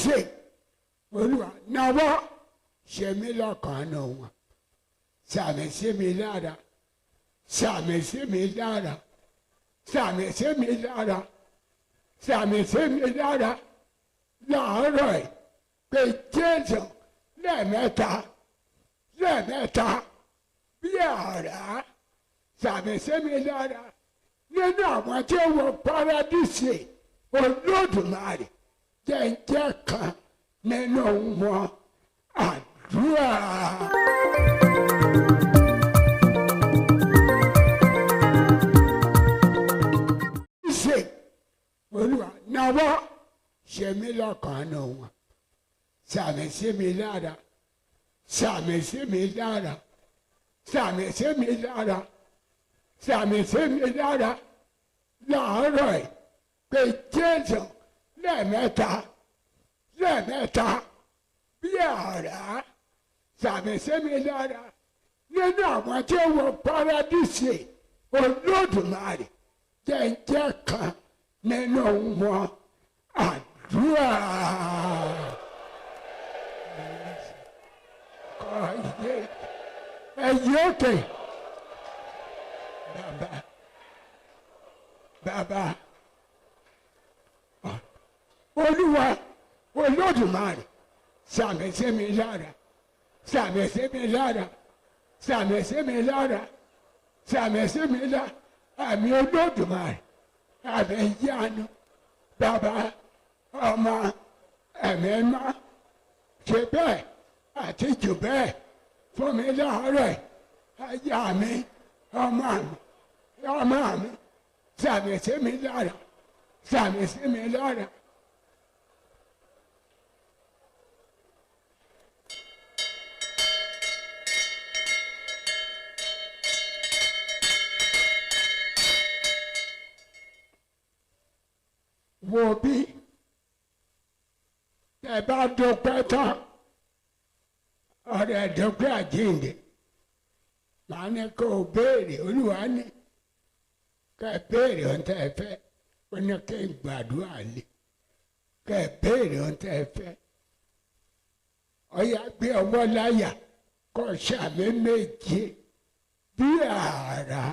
Paradíṣe, Olúwa náwó ṣe mí lọ́kàn nù wọn, sàmì sí mi lára, sàmì sí mi lára, sàmì sí mi lára, sàmì sí mi lára láàárọ̀ ẹ̀ pé Jésù lẹ́ẹ̀mẹ́ta lẹ́ẹ̀mẹ́ta bí àrá, sàmì sí mi lára nínú àwọn tí ó wọ Paradíṣe Olódùmarè, jẹ́njẹ́ kan nínú wọn. Àdúrà. Ṣe Olúwa náwó ṣe mí lọ́kàn nù wọn, sàmì sí mi lára, sàmì sí mi lára, sàmì sí mi lára, sàmì sí mi lára láàárọ̀ ẹ̀ pé Jésù lẹ́ẹ̀mẹ́ta lẹ́ẹ̀mẹ́ta bí àrá, sàmì sí mi lára nínú àwọn tí ó wọ Paradíṣe Olódùmarè, jẹ́njẹ́ kan nínú wọn. Àdúrà. Ẹ̀yìn òkè bàbá bàbá Olúwa Olódùmarè, sàmì sí mi lára, sàmì sí mi lára, sàmì sí mi lára, sàmì sí mi lára, àmì Olódùmarè, àmì ìyanu, bàbá ọmọ ẹ̀mí má ṣe bẹ́ẹ̀ àti jù bẹ́ẹ̀ fún mi láàárọ̀, aya mi, ọmọ mi, ọmọ mi, sàmì sí mi lára, sàmì sí mi lára. Wo bí ẹ bá dúpẹ́ tán, ọ̀rẹ́ dúpẹ́ àjíǹde, màá ní kó o béèrè. Olúwa ní ká ẹ béèrè ohun tẹ́ ẹ fẹ́, ó ní kí n gbàdúrà lé, ká ẹ béèrè ohun tẹ́ ẹ fẹ́. Ọ̀yà gbé ọwọ́ láyà kó sàmì méje bí àrá.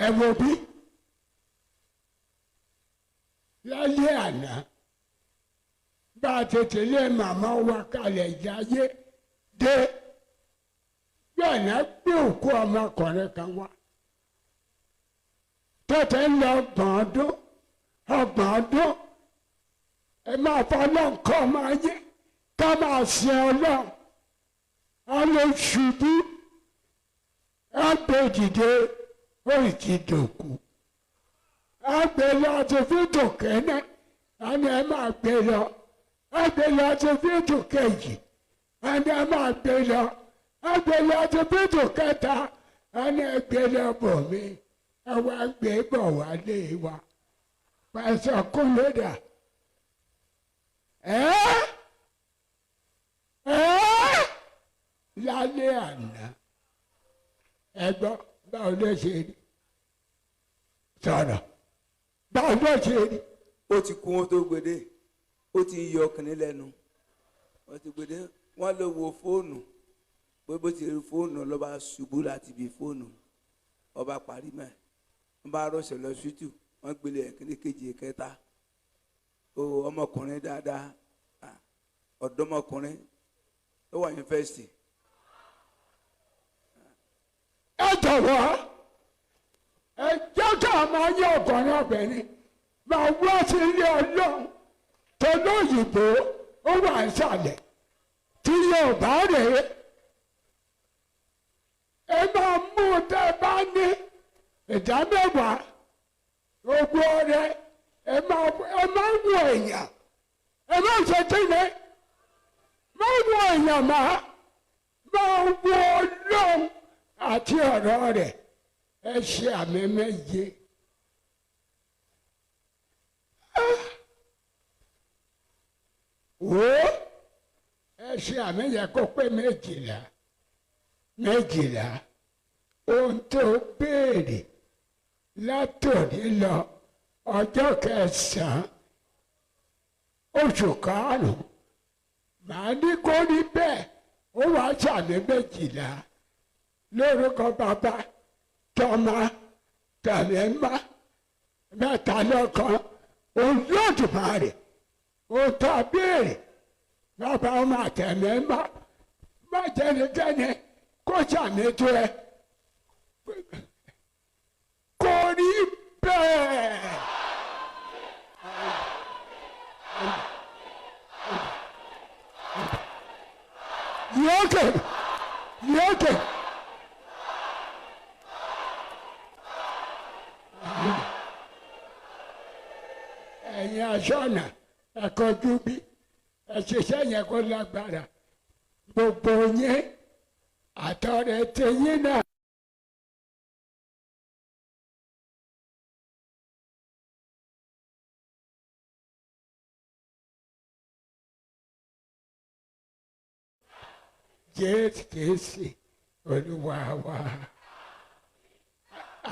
Ẹ wo bí lálẹ́ àná bá a tètè lé màmá wa kalẹ̀ jáyé dé, bẹ́ẹ̀ náà gbé òkú ọmọkùnrin kan wá tètè ń lọ 30 ọdún, 30 ọdún. Ẹ máa fọ ọlọ́run kọ́ máa yé ká máa sin Ọlọ́run. Á lè ṣubú, á gbé dìde, ó sì ti dòkú. Á gbé lọ ti fídò kẹ́nẹ́, á ní ẹ máa gbé lọ. Á gbé lọ ti fídò kejì, á ní ẹ máa gbé lọ. Á gbé lọ ti fídò kẹta, á ní ẹ gbé lọ bò mí. Ẹ wá gbé bọ̀ wá lé wa. Pàṣẹ kúnlẹ̀ dà. Ẹ́ ẹ́ lálẹ́ àná ẹ gbọ́ báwo ló ṣe rí, sọ̀rọ̀ báwo ló ṣe rí. Ó ti kú wọn tó gbede, ó ti yọ ọkùnrin lẹ́nu, ó ti gbede. Wọ́n lọ wo fóònù pé bó ti rí fóònù ló bá ṣubú láti ibi fóònù, ọba parí mẹ́. Wọ́n bá rọ̀ṣẹ̀ lọ ṣútù, wọ́n gbélé ẹ̀kíní kejì kẹta. Ó ọmọkùnrin dáadáa, ọ̀dọ́mọkùnrin tó wà yunifásitì. Ẹ jọ̀wọ́ ẹ jẹ́ ká máa yẹ ọkùnrin obìnrin máa wá sí ilé Ọlọ́run tó lóyìnbó ó wà nísàlẹ̀ tí Yorùbá rèé. Ẹ máa mú tẹ́ ẹ bá ní ìdá mẹ́wàá ogún ọrẹ, ẹ máa wọ èèyàn, ẹ máa ṣe kíni, máa wọ èèyàn, máa wọ Ọlọ́run àti ọ̀rọ̀ rẹ̀. Ẹ ṣe àmì méje. Wò ó, ẹ ṣe àmì yẹn kó pé 12 12. Ohun tó béèrè látòní lọ ọjọ́ kẹsàn-án oṣù karùn-ún, màá ní kó rí bẹ́ẹ̀. Ó wàá ṣàmì 12 lórúkọ bàbá, tọmọ, tẹ̀mí mẹ́ta lọ́kan Olódùmarè. Ó tọ́ béèrè bàbá, ọmọ, àtẹ̀mí má má jẹ́nikẹ́ni kó ṣàmì tó ẹ kó rí bẹ́ẹ̀. Yókè yókè. Ẹ̀yin aṣọ́nà, ẹ̀kọ́jú bí ẹ̀ṣiṣẹ́ yẹn kó lágbára gbogbo yín àtọ̀rẹ̀ tẹ̀yìn náà. Jésù Kristi Olúwa wa.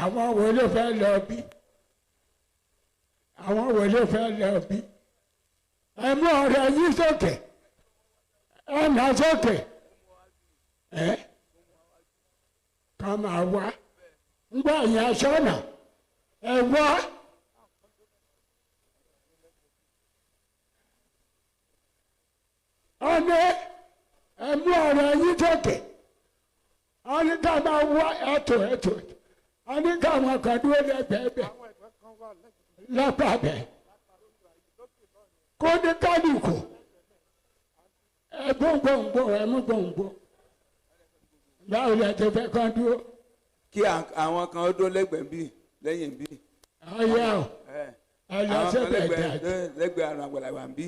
Àwọn wo ló fẹ́ lọ bí? Àwọn wo ló fẹ́ lọ bí? Ẹ mú ọ̀rẹ́ yín sókè, ẹ nà sókè, ẹ ká máa wá ngbà yẹn aṣọ́nà ẹ wá. Ọ̀nà ẹ mú ọ̀rẹ́ yín sókè, ọ̀nà ká máa wá ẹ̀tọ́ ẹ̀tọ́, ọ̀nà káwọn kan dúró lẹ́gbẹ̀ẹ́ bẹ̀ lápá bẹ̀ kó ní kálukú ẹ̀bùn gbòǹgbò, ẹ̀mú gbòǹgbò. Báwo lẹ ti fẹ́ kán dúró? Kí àwọn kan ó dó lẹ́gbẹ̀ẹ́ bí lẹ́yìn bí. Ọyá o, ẹ lọ àwọn kan síbẹ̀ lẹ́gbẹ̀ẹ́ jáde. Lẹ́gbẹ̀ẹ́ àrùn àgbàlagbà ń bí,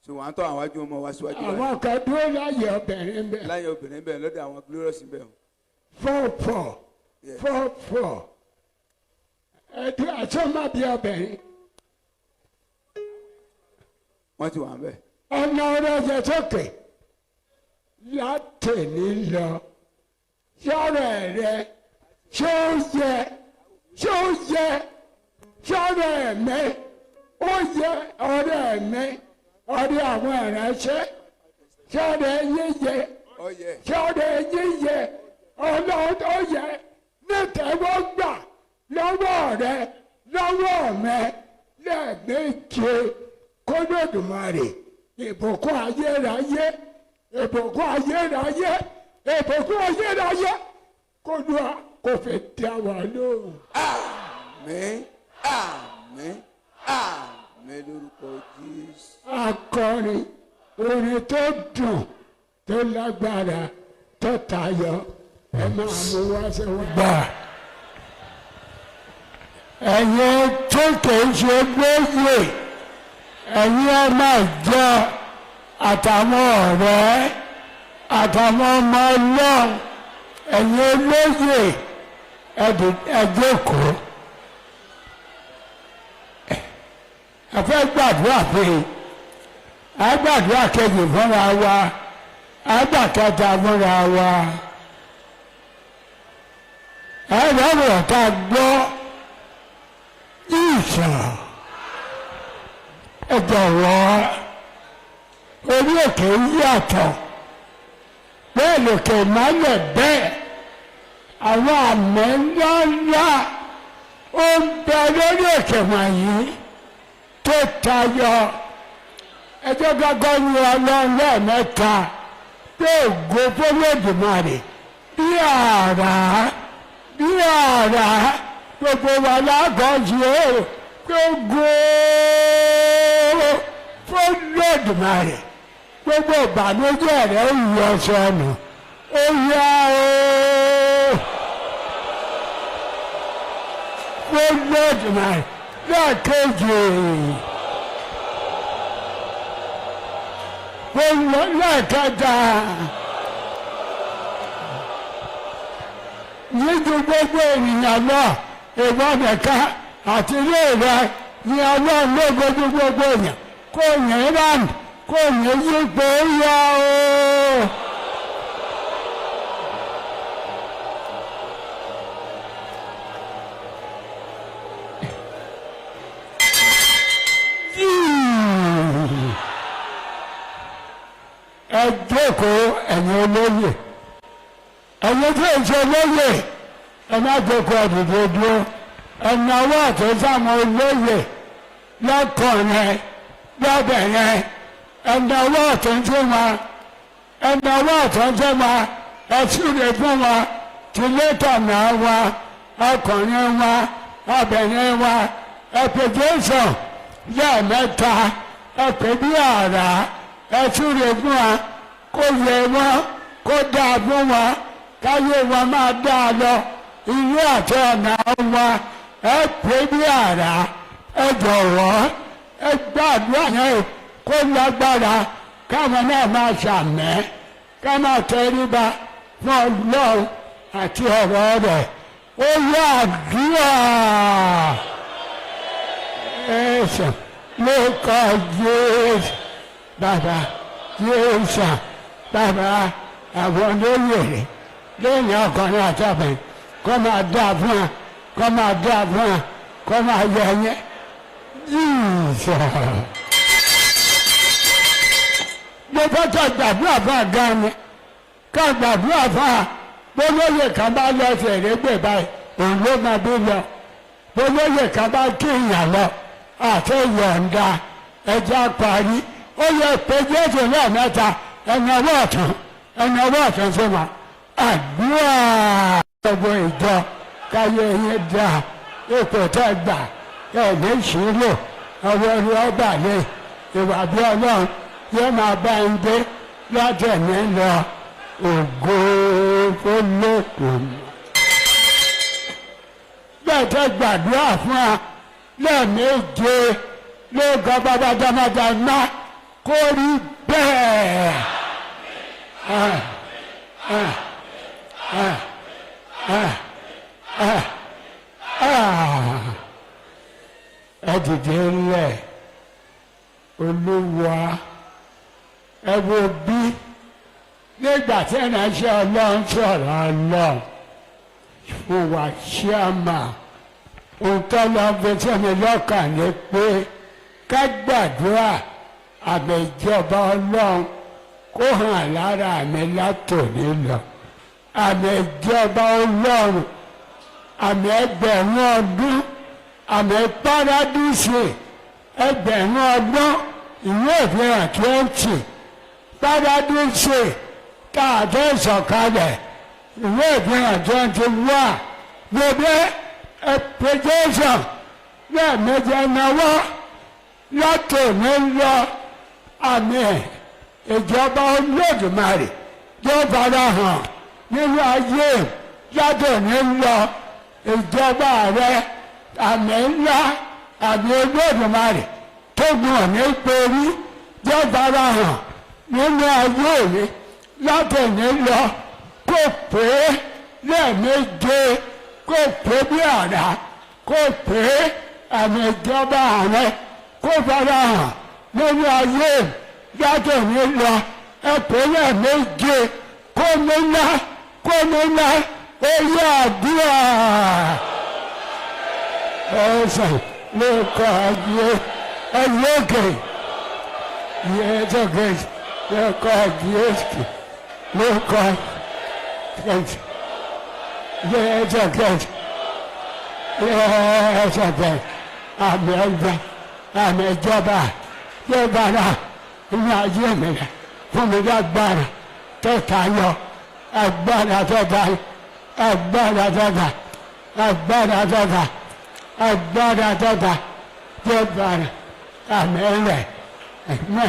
so wọ́n á tọ́ àwọn wájú ọmọ wa síwájú báyìí. Àwọn kan dúró láyé obìnrin bẹ́ẹ̀. Láyé obìnrin bẹ́ẹ̀, lọ́dọ̀ àwọn glorious bẹ́ẹ̀. 4 4 Yeah. 4 4 ẹdí àtúmọ̀bí obìnrin. Wọ́n ti wà ń bẹ̀. Ọ̀nà ọ̀rọ̀ yẹn sókè látẹ̀ní lọ sọ̀rọ̀ rẹ ṣé ó yẹ, ṣé ó yẹ sọ̀rọ̀ ẹ̀mẹ́ ó yẹ ọ̀rẹ́ mi, ọ̀rẹ́ àwọn ìránṣẹ́, sọ̀rọ̀ ẹ̀yẹ yẹ. Ọ yẹ. Sọ̀rọ̀ ẹ̀yẹ yẹ ọlọ́run ó yẹ nítẹ̀wọ́gbà lọ́wọ́ rẹ lọ́wọ́ mẹ lẹ́ẹ̀méje kólódùmarè ìbùkún ayérayé, ìbùkún ayérayé, ìbùkún ayérayé kólúwa kò fi dá wa lóhùn. Àmín, àmín, àmín lórúkọ Jésù. Akọrin orin tó dùn, tó lágbára, tó tayọ, ẹ máa mú wá sí wa. Gbà ẹ̀yin tó kìí ṣe gbóyè, ẹ̀yin ọmọ ìjọ àtàwọn ọ̀rẹ́ àtàwọn ọmọ ọlọ́run, ẹ̀yin olóyè, ẹ jókòó. Ẹ fẹ́ gbàdúrà pé a gbàdúrà kejì fúnra wa, a gbà kẹta fúnra wa. Ẹ lọ́rọ̀ ká gbọ́ ìsàn. Ẹ jọ̀wọ́, orí òkè yàtọ̀ bẹ́ẹ̀ lòkè mọ́lẹ̀ bẹ́ẹ̀. Àwọn àmì ńláńlá ó ń bẹ lórí òkè wọ̀nyí tó tayọ. Ẹjọ́ gángan ní Ọlọ́run lẹ́ẹ̀mẹ́ta pé ògo f'Olódùmarè bí àrá bí àrá. Gbogbo wa lágọ̀ọ́sì ó pé ògo f'Olódùmarè. Gbogbo ìbànújẹ́ rẹ̀ ó yọ sọnù, ó yá o f'Olódùmarè lẹ́ẹ̀kejì, gbogbo lẹ́ẹ̀kẹta níjú gbogbo ènìyàn lọ. Ìwọ nìkan àti ilé rẹ ní Ọlọ́run ló gbójú. Gbogbo èèyàn kò ní rán, kò ní yípo yá o. jókòó ẹ̀yin olóyè, ẹ̀yin tí ì ṣe olóyè ẹ má jókòó, ẹ̀dìdì dúró. Ẹ̀nàwó àtúnṣàmọ́ olóyè lọ́kùnrin lọ́bìnrin, ẹ̀nàwó àtúnṣe wọn, ẹ̀nàwó àtúnṣe wọn, ẹ̀sùrè fún wọn tìlétọ̀nà wọn, ọkùnrin wọn, obìnrin wọn. Ẹ̀pẹ̀ Jésù lẹ́ẹ̀mẹ́ta, ẹ̀pẹ̀ bí àrà, ẹ̀sùrè fún wọn kó yẹ wọn, kó dáa fún wọn, káyé wọn máa dáa lọ, ilé àti ọ̀nà wọn. Ẹ pè bí àrà, ẹ jọ̀wọ́ ẹ gbàdúrà yẹn kó lágbára, káwọn náà máa ṣàmẹ́, ká máa tẹríba fún Ọlọ́run àti ọ̀rọ̀ rẹ̀. Ó yẹ àdúrà ẹ̀sán ló kọ Jésù. Bàbá Jésù, bàbá, àwọn olóyè rẹ̀ lẹ́yìn ọkùnrin àtàbẹ̀, kọ́ máa dá fún wa, kọ́ máa dá fún wa, kọ́ máa yẹ yẹn Jésù. Mo fẹ́ ká gbàdúrà fún àga ni, ká gbàdúrà fún wa. Bólóyè kan bá lọ sí èrègbè báyìí, òun ló máa bí lọ. Bólóyè kan bá kí ìyàn lọ àti yọ̀ǹda ẹja parí. Ó yẹ pé Jésù lẹ́ẹ̀mẹ́ta, ẹni ọwọ́ ọ̀tún, ẹni ọwọ́ ọ̀tún sí wọn. Àdúrà gbogbo ìjọ, káyé yín dá, ipò tẹ́ gbà ẹ̀ ní sílò, ọwọ́ ẹni ọgbà lé ìwà bí Ọlọ́run yóò máa bá ń gbé látẹ̀mí lọ. Ògo fọlọ́kùn. Bẹ́ẹ̀ tẹ́ gbàdúrà fún wa lẹ́ẹ̀méje lóògùn bàbá dámadáma, kó rí bẹ́ẹ̀. Ah, ah, ah, ah, ah, ah. Ẹ dìde ńlẹ̀. Olúwa, ẹ wo bí nígbà tí ìránṣẹ́ Ọlọ́run sọ̀rọ̀ Ọlọ́run fún wa ṣíàmà, ohun tó lọ fi sẹ́mi lọ́kàn ni pé ká gbàdúrà àmì ìjọba Ọlọ́run kó hàn lára mi látòní lọ, àmì ìjọba Ọlọ́run, àmì ẹgbẹ̀rún ọdún, àmì párádísì ẹgbẹ̀rún ọdún, ìwé ìfihàn 20, párádísì tá a fẹ́ sọ̀kalẹ̀, ìwé ìfihàn 21. Gbogbo ẹ̀pẹ̀jẹ́sàn lẹ́ẹ̀mejì náwó látòní lọ, àmì ìjọba Olódùmarè yóò fara hàn nínú ayé látòní lọ. Ìjọba rẹ, àmì ńlá, àmì Olódùmarè tó gùn ní perí yóò fara hàn nínú ayé mi látòní lọ. Kó pé lẹ́ẹ̀méje, kó pé bí àrá, kó pé àmì ìjọba rẹ kó fara hàn nínú ayé látòní lọ. Ẹ pé lẹ́ẹ̀méje, kó mi ná, kó mi ná. Oyè àdúrà ẹsẹ̀ ló kọ́ ayé ẹlókè yẹtọ̀kẹ́ ló kọ́ Jésù, ló kọ́ yẹtọ̀kẹ́, yẹtọ̀kẹ́, àmì ẹgbẹ́, àmì ìjọba yóò bára inú ayé mi rẹ fún mi lágbára tó tayọ, agbára tó tayọ, agbára tó ta, agbára tó ta, agbára tó ta yóò bára àmì rẹ ẹ̀mẹ́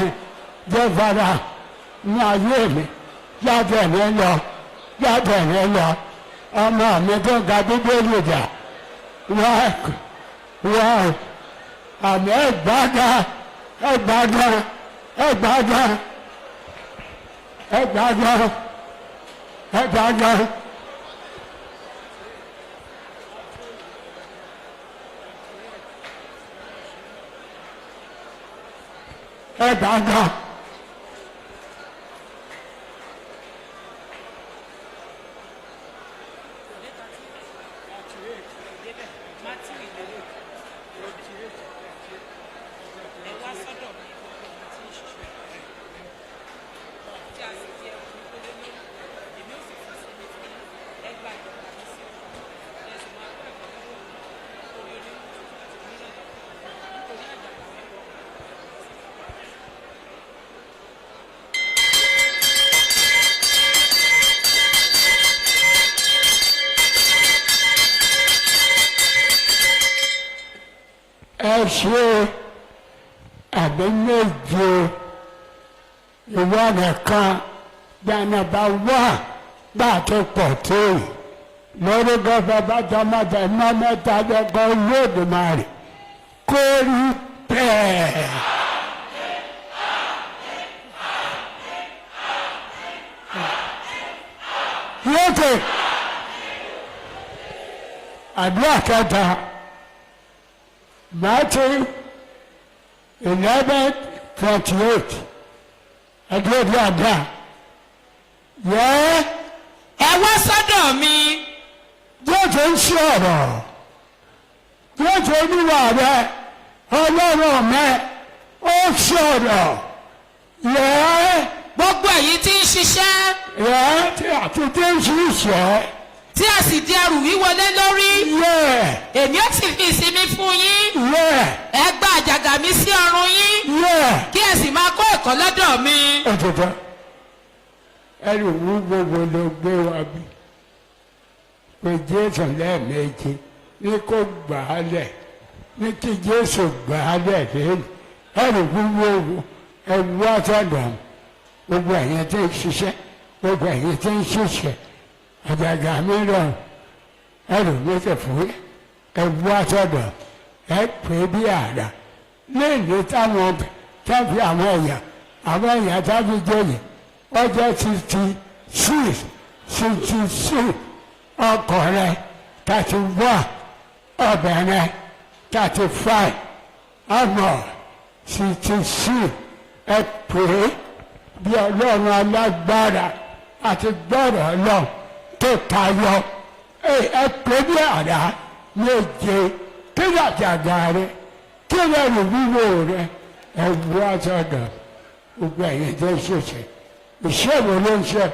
yóò bára ní ayé mi yàtọ̀ mi lọ, yàtọ̀ mi lọ. Ọmọ mi tó ga Bíbélì jà wá wá, àmì ẹgbàdá, ẹgbàdá, ẹgbàdá, ẹgbàdá, ẹgbàdá. Ẹgbàdá. Ẹ wá sọ́dọ̀ mi, gbogbo ohun tí ń ṣiṣẹ́ tí a sì fi Ṣe àbí méje ìwọ nìkan gbanaba wà bá a ti pọ̀ tó yìí lórúkọ Bàbá, tọmọ, tẹ̀mí mẹ́ta lọ́kọ Olódùmarè, kó rí bẹ́ẹ̀. Lókè àdúrà kẹta, Matthew 11:28, àdúrà àdúrà yẹ. Ẹ wá sọ́dọ̀ mi. Jésù ń sọ̀rọ̀. Jésù Olúwa rẹ, Ọlọ́run mẹ́, ó sọ̀rọ̀ yẹ. Gbogbo ẹ̀yin tí ń ṣiṣẹ́ yẹ tí àti tí ń ṣiṣẹ́ tí a sì di ẹrù wíwo lé lórí, èmi ó sì fi ìsinmi fún yín. Ẹ gba àjàgà mi sí ọrùn yín, kí ẹ sì máa kọ́ ẹ̀kọ́ lọ́dọ̀ mi. Òtítọ́ ẹrù wúwo wo ló gbé wa bí pé Jésù lẹ́ẹ̀mejì ní kó gbà á lẹ̀, ní kí Jésù gbà á lẹ̀ lẹ́nu ẹrù wúwo wo? Ẹ wá sọ́dọ̀ mi, gbogbo ẹ̀yin tí ń ṣiṣẹ́, gbogbo ẹ̀yin tí ń ṣiṣẹ́, àjàgà mi rọrùn, ẹrù mi sì fúyẹ́. Ẹ wá sọ́dọ̀. Ẹ pè é bí àrà lẹ́yìn táwọn táfi àwọn èèyàn táfi jẹ́yìn ọjọ́ 66, 66 ọkùnrin, 31 obìnrin, 35 ọmọ 66. Ẹ pè é bí Ọlọ́run alágbára àti gbọ́rọ̀ Ọlọ́run tó tayọ. Ẹ pè é bí àrà méje. Kí làjàgà rẹ? Kí lẹ́rù wúwo rẹ? Ẹ wá sọ́dọ̀, gbogbo ẹ̀yin tó ń ṣẹ̀ṣẹ̀. Iṣẹ́ wo ló ń ṣe?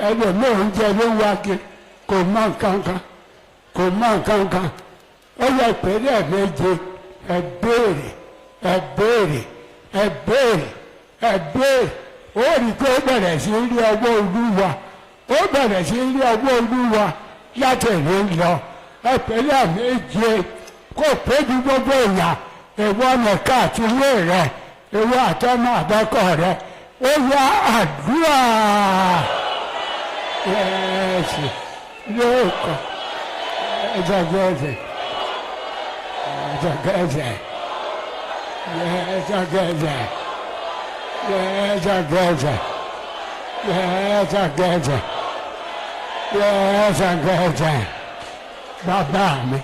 Ẹlòmíì ń jẹ ló ń wá kiri, kò mọ nǹkan kan, kò mọ nǹkan kan. Ó yẹ pé lẹ́ẹ̀méje. Ẹ béèrè, ẹ béèrè, ẹ béèrè, ẹ béèrè. Ó rí i pé ó bẹ̀rẹ̀ sí í rí ọwọ́ Olúwa, ó bẹ̀rẹ̀ sí í rí ọwọ́ Olúwa láti ìlú lọ. Ẹ pé lẹ́ẹ̀méje, kó pé ju gbogbo èèyàn, ìwọ nìkan àti ilé rẹ, ìwọ àtọmọ àbẹ́kọ rẹ. Ó yá, àdúrà. Yẹ́sì lóòkọ̀ ẹ̀ẹ́dẹ́gbẹ̀ẹ́sẹ̀ ẹ̀ẹ́dẹ́gbẹ̀ẹ́sẹ̀ ẹ̀ẹ́dẹ́gbẹ̀ẹ́sẹ̀ ẹ̀ẹ́dẹ́gbẹ̀ẹ́sẹ̀ ẹ̀ẹ́dẹ́gbẹ̀ẹ́sẹ̀ ẹ̀ẹ́dẹ́gbẹ̀ẹ́sẹ̀. Bàbá mi,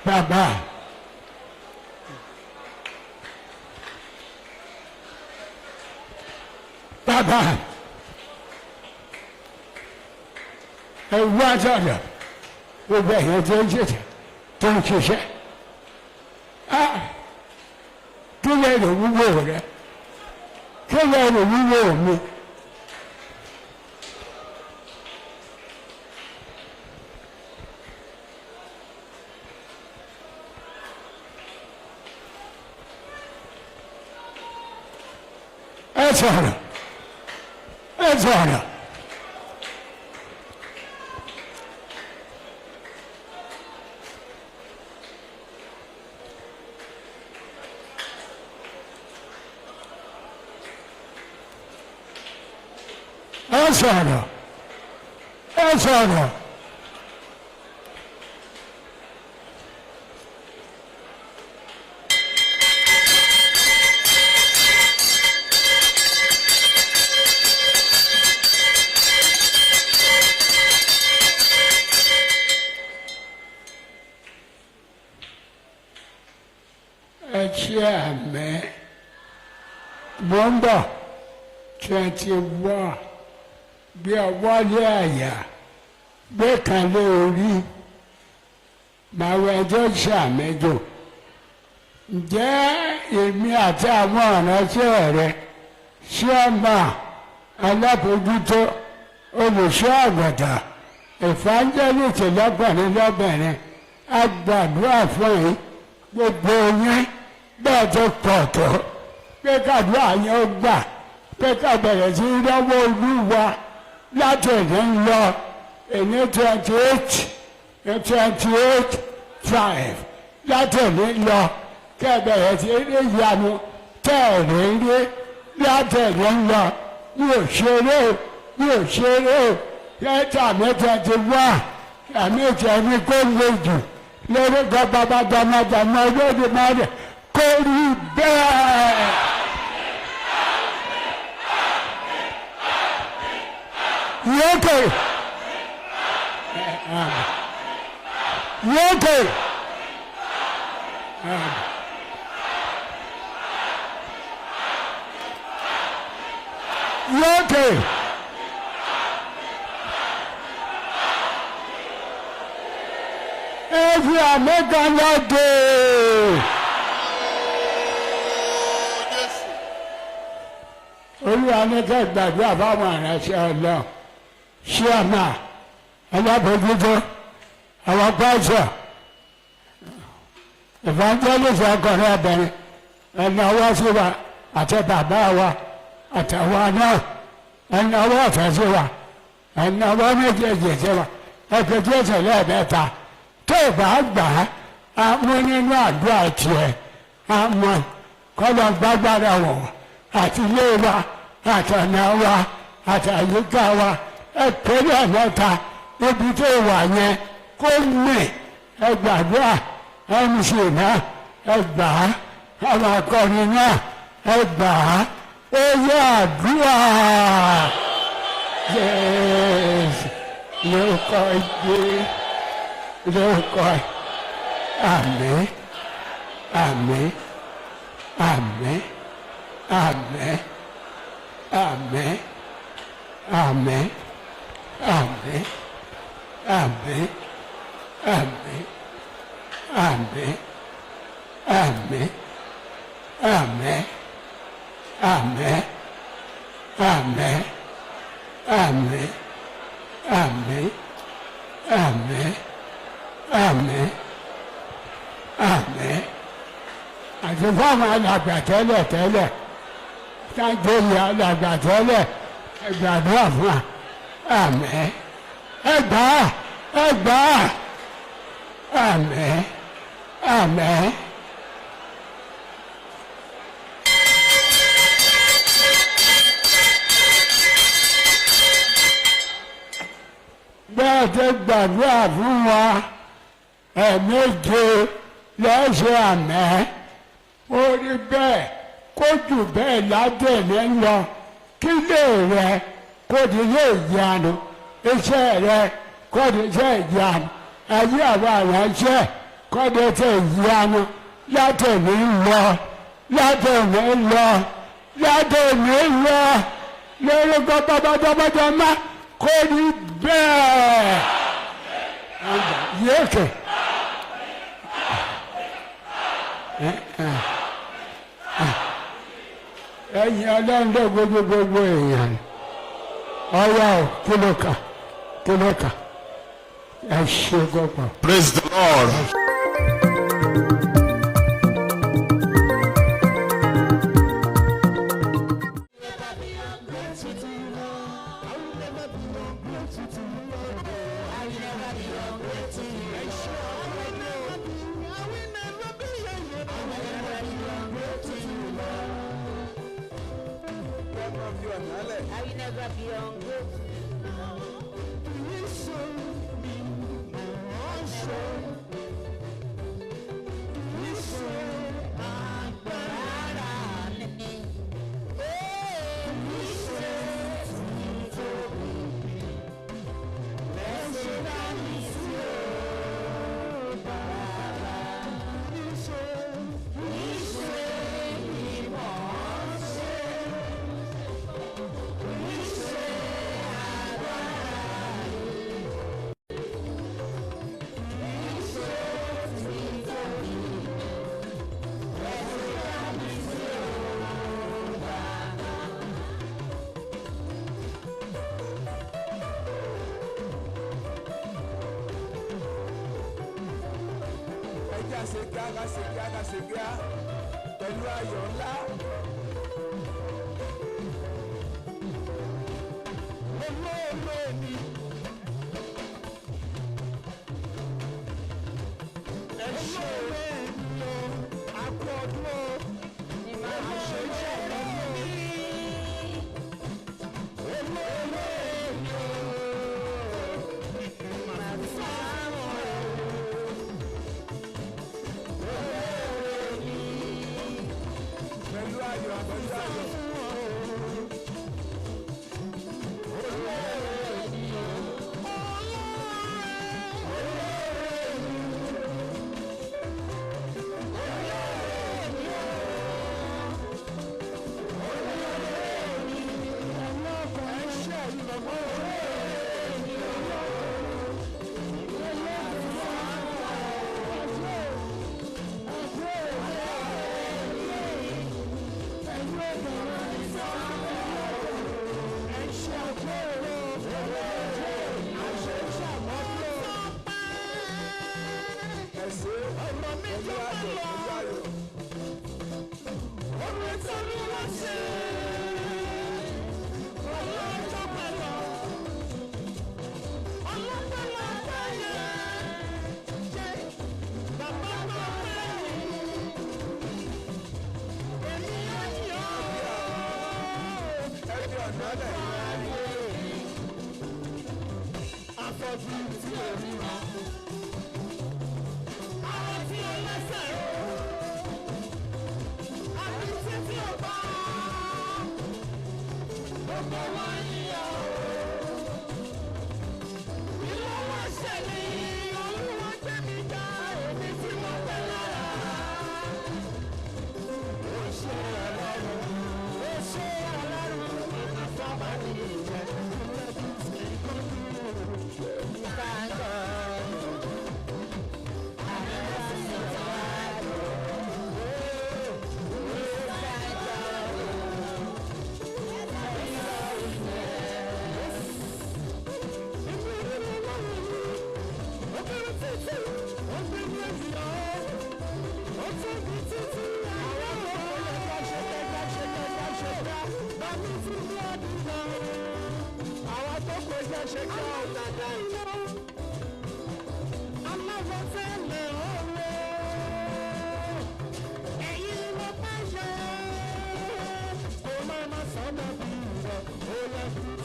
bàbá. Bàbá, ẹ wá sọ̀rọ̀, gbogbo ẹ̀yẹ tó ń ṣiṣẹ́, tó ń ṣiṣẹ́, á kí lè rò wúwo rẹ? Kí lè rò wúwo mi? Ẹ sọ̀rọ̀, ẹ sọ̀rọ̀. Ẹ sọ̀rọ̀, ẹ sọ̀rọ̀. Ẹ ṣe àmín. Mo ń bọ̀. 21, gbé ọwọ́ lé àyà, gbé kan lé orí. Màá wọ ẹjọ́ ṣàmẹ́jọ. Ǹjẹ́ èmi àti àwọn ìránṣẹ́ rẹ, ṣíọ́mà, alábòójútó, olùṣọ́ àgùntàn, evangelist lọ́kùnrin lọ́bìnrin, a gbàdúrà fún yín, gbogbo yín bẹ́ẹ̀ tó pọ̀ tó, pé kàdúrà yẹn ó gbà, pé ká bẹ̀rẹ̀ sí í lọ́wọ́ Olúwa láti èdè ń lọ èní 28, 28 5. Látẹ̀lé lọ kẹ́bẹ̀rẹ̀ sí rí ìyanu tẹ̀lé rí látẹ̀lé lọ. Mi ò ṣeré o, mi ò ṣeré o. Lẹ́tà mẹ́ta ti wá àmì ìtẹ̀mí kó lè jù lórúkọ bàbá dàmàdàmà Olódùmarè kó rí bẹ́ẹ̀. Yókè yókè yókè. Every American day. Olúwa ní ká gbàdúrà fáwọn aránṣẹ́ Ọlọ́run. Ṣíàmà alábòjútó àwọn pásọ̀ evangelist ọkùnrin obìnrin ẹ̀nà ọwọ́ sí wa àti bàbá wa àtàwọn náà ẹ̀nà ọwọ́ ọ̀fẹ́ sí wa ẹ̀nà ọwọ́ méjèèjì sí wa ẹ̀pẹ̀ Jésù lẹ́ẹ̀mẹ́ta tó o bá gbà á mú nínú àdúrà tiẹ̀ á mọ kọ́lọ́ gbàgbára wọ̀ àti ilé wa àtọ̀nà wa àtàyíká wa ẹ̀pẹ̀ lẹ́ẹ̀mẹ́ta níbi tó wà yẹn kó mì ẹ gbàdúrà mc náà ẹ gbà á àwọn akọrin náà ẹ gbà á ó yẹ àdúrà Jésù lórúkọ Jésù lórúkọ àmín àmín àmín àmín àmín àmín àmín àmín àmín àmín àmín àmín àmín àmín àmín àmín àmín àmín àmín. Àti fáwọn alàgbà tẹ́lẹ̀ tẹ́lẹ̀ tájọ́lì alàgbà tẹ́lẹ̀ ẹgbàdúrà fún wa àmín ẹgbà ẹgbà àmín àmín. Bẹ́ẹ̀ ti gbàdúrà fún wa ẹ̀ẹ̀méje lẹ́sẹ̀ àmẹ́ ó rí bẹ́ẹ̀ kó jù bẹ́ẹ̀ ládẹ̀lé lọ kí lè rẹ kó di lè yanu iṣẹ́ rẹ kó di iṣẹ́ ìyanu ayé àwọn aránṣẹ́ kó di iṣẹ́ ìyanu látẹ̀lé lọ látẹ̀lé lọ látẹ̀lé lọ lórúkọ bàbá kó rí bẹ́ẹ̀ yéèkè. Ẹ̀yin ọlọ́run gbogbo gbogbo èèyàn ọyá o kílókà kílókà ẹ ṣe gbogbo. Praise the Lord. I will never be ungrateful. Ẹ jẹ́ àṣe kíá ká ṣe kíá ká ṣe kíá pẹ̀lú ayọ̀ ńlá. Ẹ ṣe. Pẹ̀lú ayọ̀. Ẹ ṣé. Pẹ̀lú ayọ̀, pẹ̀lú ayọ̀. Ẹ fi ọ̀nà lẹ̀. Afọ́jú tí ò ríran. Àwọn tí ó lẹ́sẹ̀ o. Àbí títí ò bá. Gbogbo wọn yíyọ o. Ìlú wọn ṣẹlẹ̀, Olúwa gbé mi ga, èmi tí mo fẹ́ lára. Ó ṣe Ọlọ́run, ó ṣe Ọlọ́run, àfọ́bàní ìjẹ́. Àwọn tó kò jẹ́ ṣe kí ọ.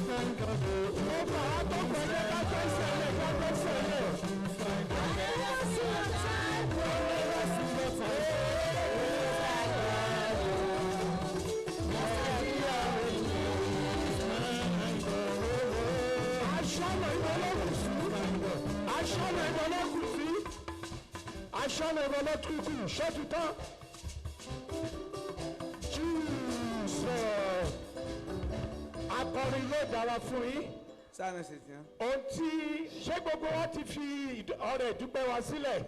Gbogbo àwọn tó kò jẹ́ ká tó ṣẹlẹ̀ ká tó ṣẹlẹ̀. Aṣọ́nà ìbọ̀lọ́kù sí. Aṣọ́nà ìbọ̀lọ́kù sí. Aṣọ́nà ìbọ̀lọ́kù sí. Ṣé ti tán? Jesus. Akọrin yóò dára fún yín. Sáà náà ṣe tiẹ́. Ohun tí ṣé gbogbo wa ti fi ọrẹ ìdúpẹ́ wa sílẹ̀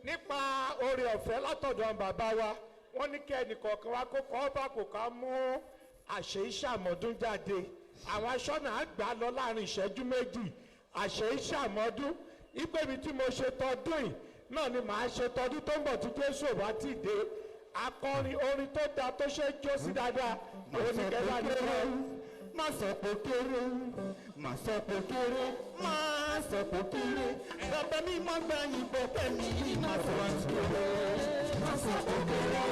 nípa oore ọ̀fẹ́ látọ̀dọ̀ àwọn bàbá wa, wọ́n ní kí ẹnìkọ̀ọ̀kan wa kó kọ́ bá kò ká mú àṣẹ ìṣàmọ́dún jáde. Àwọn aṣọ́nà á gbà lọ láàrin ìṣẹ́jú méjì. Àṣẹ ìṣàmọ́dún ìpè mi tí mo ṣe tọdún yìí náà ni màá ṣe tọdún tó ń bọ̀ tí Jésù ò bá tì dé. Akọrin orin tó dáa tó ṣe é jó sí dáadáa òun ní kẹta ní kọ́. Má sọ pé kéré, má sọ pé kéré, má sọ pé kéré. Bàbá mi má gba ìbọn pẹ̀lú yìí, má sọ pé kéré. Má sọ pé kéré,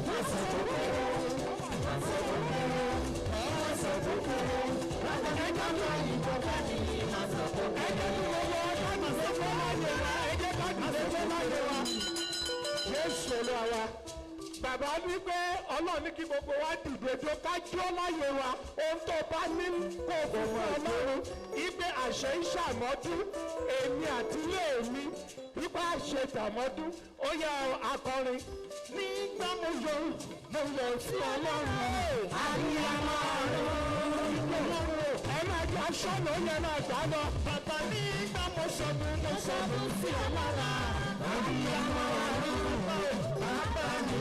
má sọ pé kéré, má sọ pé kéré, má sọ pé kéré. Bàbá mi má gba ìbọn pẹ̀lú yìí, má sọ pé kéré. Ẹ jẹ́ kí gbogbo wa ká dìde fún láyé wa, ẹ jẹ́ ká dìde fún láyé wa. Jésù Olúwa wa. Bàbá ní pé Ọlọ́run ní kí gbogbo wa dìde tó ká jó láyé wa. Ohun tó bá ní kó o fún fún Ọlọ́run. Ipe àṣẹ ìṣàmọ́dún, èmi àti ilé mi, ipa àṣẹ ìṣàmọ́dún, ó yẹ akọrin. Nígbà mo yọ, mo yọ sí Ọlọ́run. Àríyá Ẹ máa jẹ́ aṣọ́nà ó yẹ máa gbà lọ. Bàbá nígbà mo sọdún, mo sọdún sí Ọlọ́run. Àríyá bàbá mi,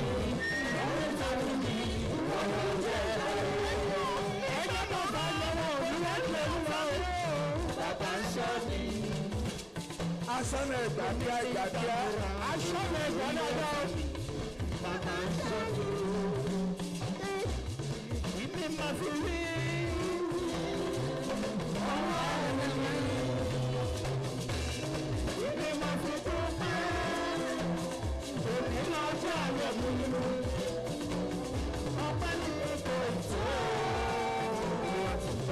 ọ̀rẹ́ tàbí mi, ọ̀rẹ́ jẹ́ Ẹ jẹ́ bàbá lọ́wọ́ òun láti Olúwa o. bàbá ń sọ mi. Aṣọ́nà ẹ̀gbà kíá ìgbà kíá. Aṣọ́nà ẹ̀gbà dáadáa. Bàbá ń sọ mi. Ìmí máa fi rí. Ìmí máa fi dúpẹ́. Òní lọ́jọ́ ayọ̀ mi. Ọpẹ́ ní kò tó.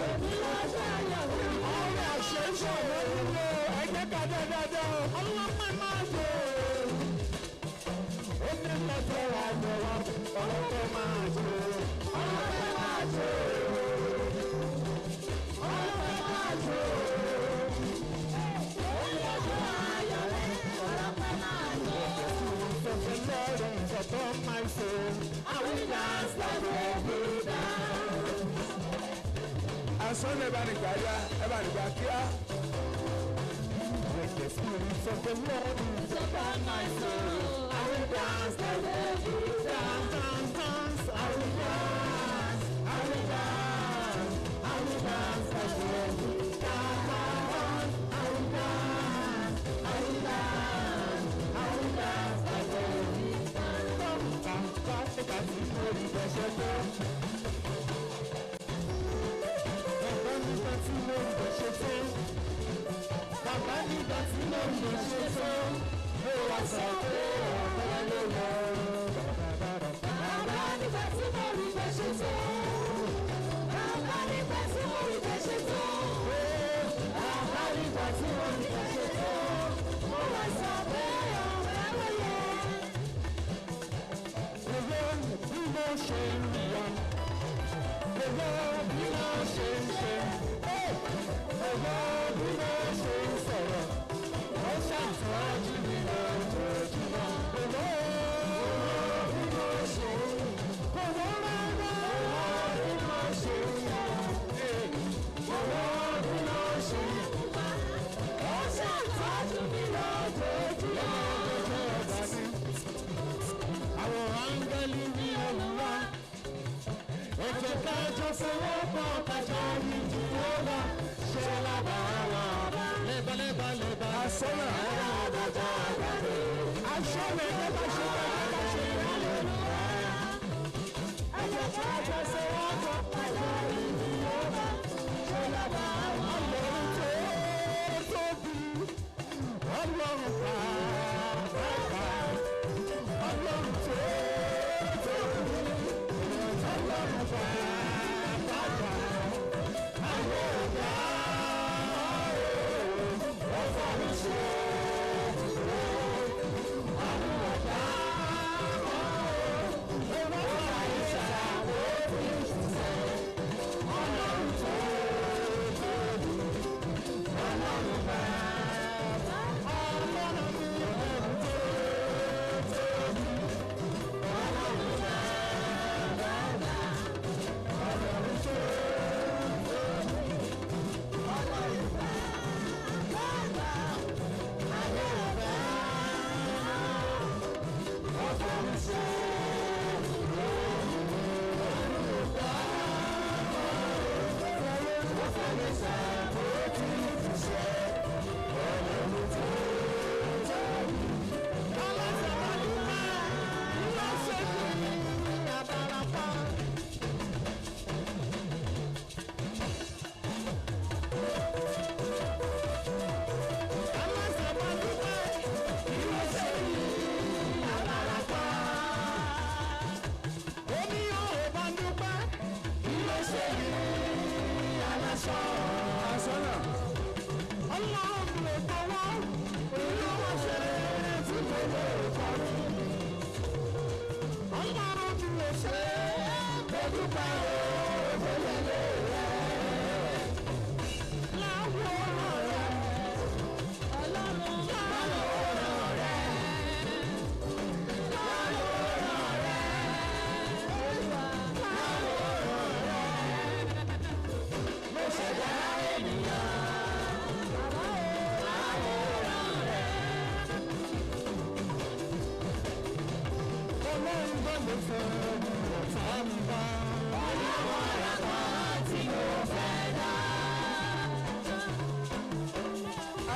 Òní lọ́jọ́ ayọ̀ mi. Ọrẹ àṣẹ ìṣàmọ́dún ló ẹ jẹ́ ká dá dáadáa o. Ọlọ́pẹ́ máa jò. Ó ní lọ́jọ́ ayọ̀ wa. Ọlọ́pẹ́ máa jò. Asọ́nà ẹ bá ní gbàdá ẹ bá ní gbà kíá. The spirit of the Lord is upon my soul. I will dance like David. Dance, dance, dance. I will dance. I will dance. I will dance like David. Dance, dance, dance. I will dance. I will dance. I will dance like David. Dance, dance, dance. Bàbá nígbà tí mo rí bẹ́ẹ̀ ṣe tó. Bàbá nígbà tí mo rí bẹ́ẹ̀ ṣe tó. Mo wá sọ pé ọ̀pẹ ló lọ. Bàbá nígbà tí mo rí bẹ́ẹ̀ ṣe tó. Bàbá nígbà tí mo rí bẹ́ẹ̀ ṣe tó. Bàbá nígbà tí mo rí bẹ́ẹ̀ ṣe tó. Mo wá sọ pé ọ̀pẹ ló yẹ. Gbogbo bí mo ṣe ń yọ. Gbogbo bí mo ṣe ń ṣe. Gbogbo bí mo ṣe ń sọ̀rọ̀. Ó ṣàtọ́jú mi lójoojúmọ́. Gbogbo bí mo ṣe ń gbogbo rárá. Gbogbo bí mo ṣe ń yọ. Gbogbo bí mo ṣe ń Ó ṣàtọ́jú mi lójoojúmọ́. Àwọn áńgẹ́lì ní Olúwa. Ẹ jẹ́ ká jọ sowọ́pọ̀ kájọ ní Jèhófà ṣe lábàá wa. Lẹ́bà lẹ́bà lẹ́bà. Asọ́nà asọ́nà ẹ bá ṣe bẹ́ẹ̀ bá ṣe bẹ́ẹ̀. Ẹ jẹ́ ká jọ sowọ́pọ̀ kájọ ní Jèhófà ṣe lábàá wa. Ọlọ́run tó tóbi, Ọlọ́run pàápàá. Ọlọ́run tó tóbi, Ọlọ́run pàápàá. Àwọn ọ̀gá ó fọ̀rọ̀ ṣe é. Àwọn ọ̀gá ó fọ̀rọ̀ ṣe é. Ọlọ́run tó tóbi.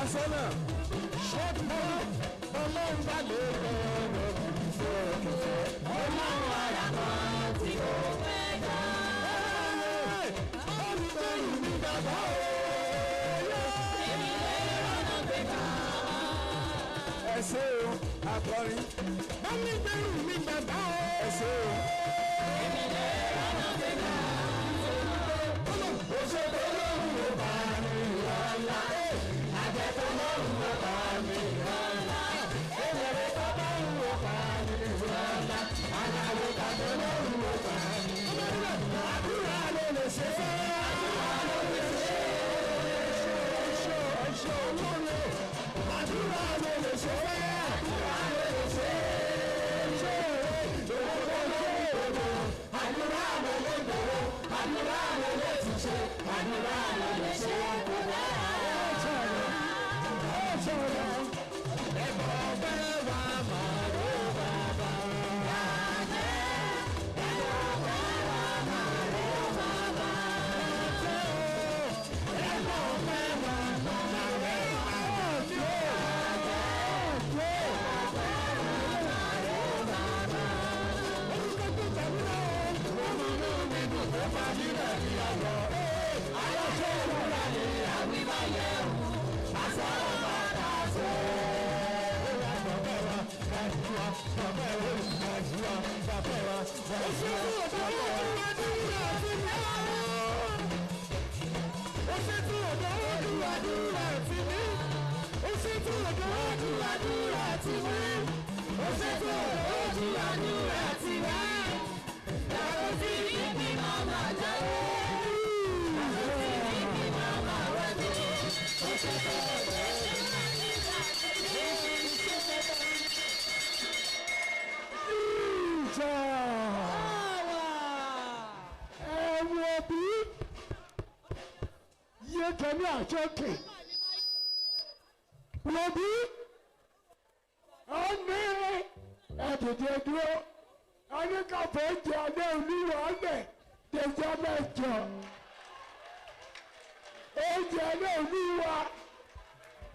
Asọ́nà Asọ́nà ẹ ṣé o akọrin ẹ ṣé o. Àdúrà ló lè ṣe. Àdúrà ló lè ṣe kó dára. Ẹ sọ̀rọ̀, ẹ sọ̀rọ̀. Ẹ wo bí yé tẹ̀lé àjọkè wo bí ọ ní ẹ̀dìdì dúró ọ ní káfọ́ jẹ alẹ́ olúwa ọ̀lẹ̀ dẹjọ́ mẹ́jọ oúnjẹ alẹ́ olúwa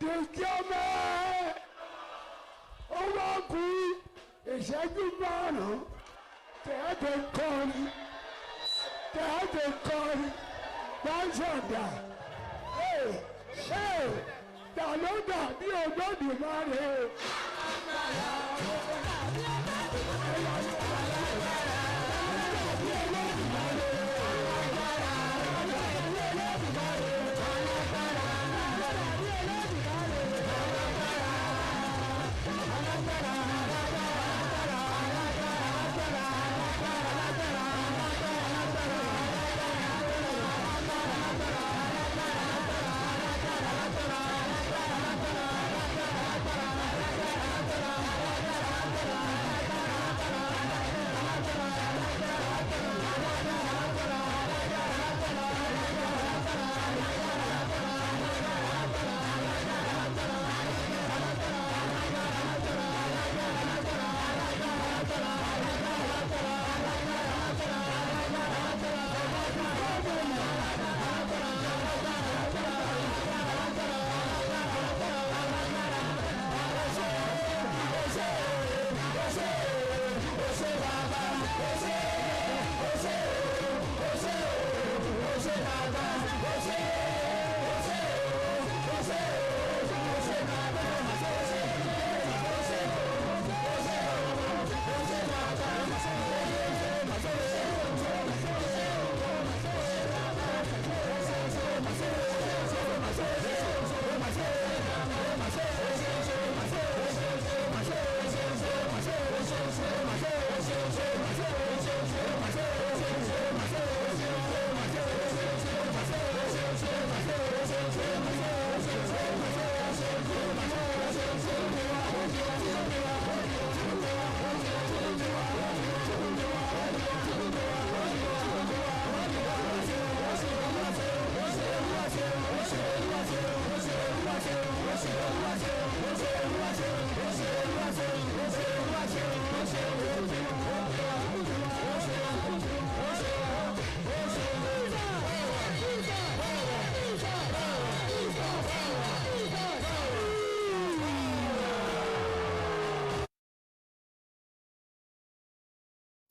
dẹjọ́ mẹ́ ó wá kú ìṣẹ́jú márùn-ún tẹ̀ẹ́dẹ̀ kọrin tẹ̀ẹ́dẹ̀ kọrin gbàǹsọ̀dà ee ee ta ló dàbí Olódùmarè o.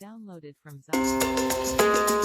Downloaded from Zion.